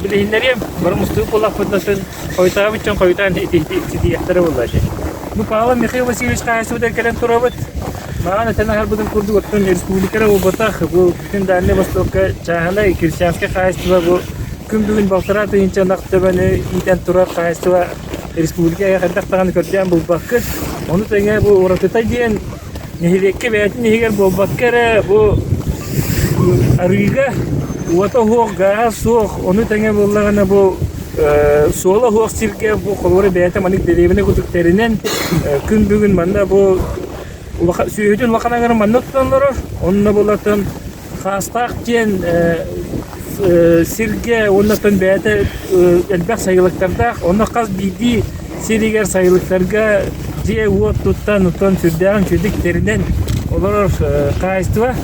билиһиннэриэм. Бары мустубут буоллахпытына хойутаабыт дьон хойутаан ититиэхтэрэ буолла дии. Бу Павлов Михаил Васильевич хаһаайыстыбатыгар кэлэн турабыт. Маҕан этэн аһарбытым курдук, оттон республика эрэ буолбатах, бу бүтүн Дальнай Востокка чааһынай крестьянскай хаһаайыстыба бу күн бүгүн балтараа тыһыынча ынах төбөнү иитэн турар хаһаайыстыба республика хайдах даҕаны көрдөөн булбаккыт. Ону тэҥэ бу уратыта диэн Нэһилиэккэ бэйэтин иһигэр буолбакка эрэ бу арыыга уота суох, гааһа суох, ону тэҥэ буоллаҕына бу суола суох сиргэ бу холобура бэйэтэ маннык дэриэбинэ курдук тэринэн күн бүгүн манна бу улахан сүөһүтүн улахан аҥарын манна тутан олорор. Онно булатын Хаастаах диэн сиргэ уонна оттон бэйэтэ элбэх сайылыктардаах. Онно хас биирдии сиригэр сайылыктарга дьиэ-уот туттан, оттон сүрдээҕин үчүгэйдик тэринэн олорор хаһаайыстыба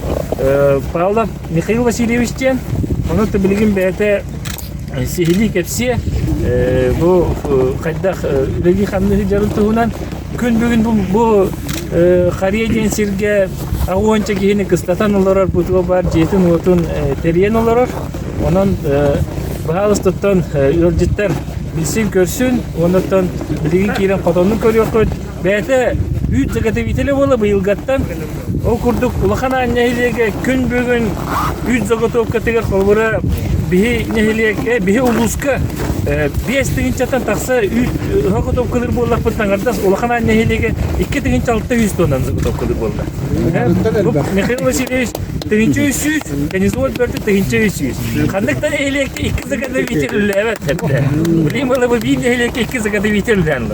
Павлов Михаил Васильевич диэн. Онон билигин бэйэтэ сиһилии кэпсиэ бу хайдах үлэлии-хамныы сылдьарын туһунан. Күн бүгүн бу, бу Харыйа диэн сиргэ аҕыс уонча киһини кыстатан олорор бу туох баар дьиэтин-уотун тэрийэн олорор. Онон баһаалыстыттан ыалдьыттар билсин-көрсүн, уоннаттан билигин киирэн хотонун көрүөххүт. Бэйэтэ үүт заготовителэ буола быйылгаттан. Ол курдук Улахан Аан нэһилиэгэ күн бүгүн үүт заготовкатыгар холобура биһи нэһилиэккэ, биһи улууска 5 тыһыынчаттан тахса үүт заготовкалыыр буоллахпыт аҥардас Улахан Аан нэһилиэгэ 2 600 тоннан заготовкалыыр буолла. Михаил Васильевич 1300, Канизол бөртө 1300. Ханнык да нэһилиэккэ икки заготовитель үлэлээбэт. Билигин буола бу биир нэһилиэккэ икки заготовитель үлэлээн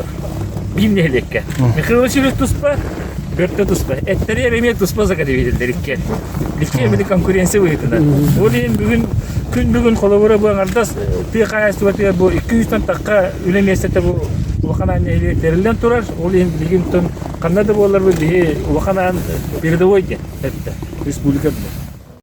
Биир нэһилиэккэ. Михаил Васильевич туспа, Бөртө туспа. Эттэри эмиэ туспа заготовителлэр иккиэн. Икки эмиэ конкуренция быһыытынан. Ол иһин бүгүн күн бүгүн холобура бу аҥардас тыа хаһаайыстыбатыгар бу 200-тан тахха үлэ миэстэтэ бу Улахан Аан нэһилиэк тэриллэн турар. Ол иһин билигин ханна да буоллар биһи Улахан Аан передовой диэн эттэ республика.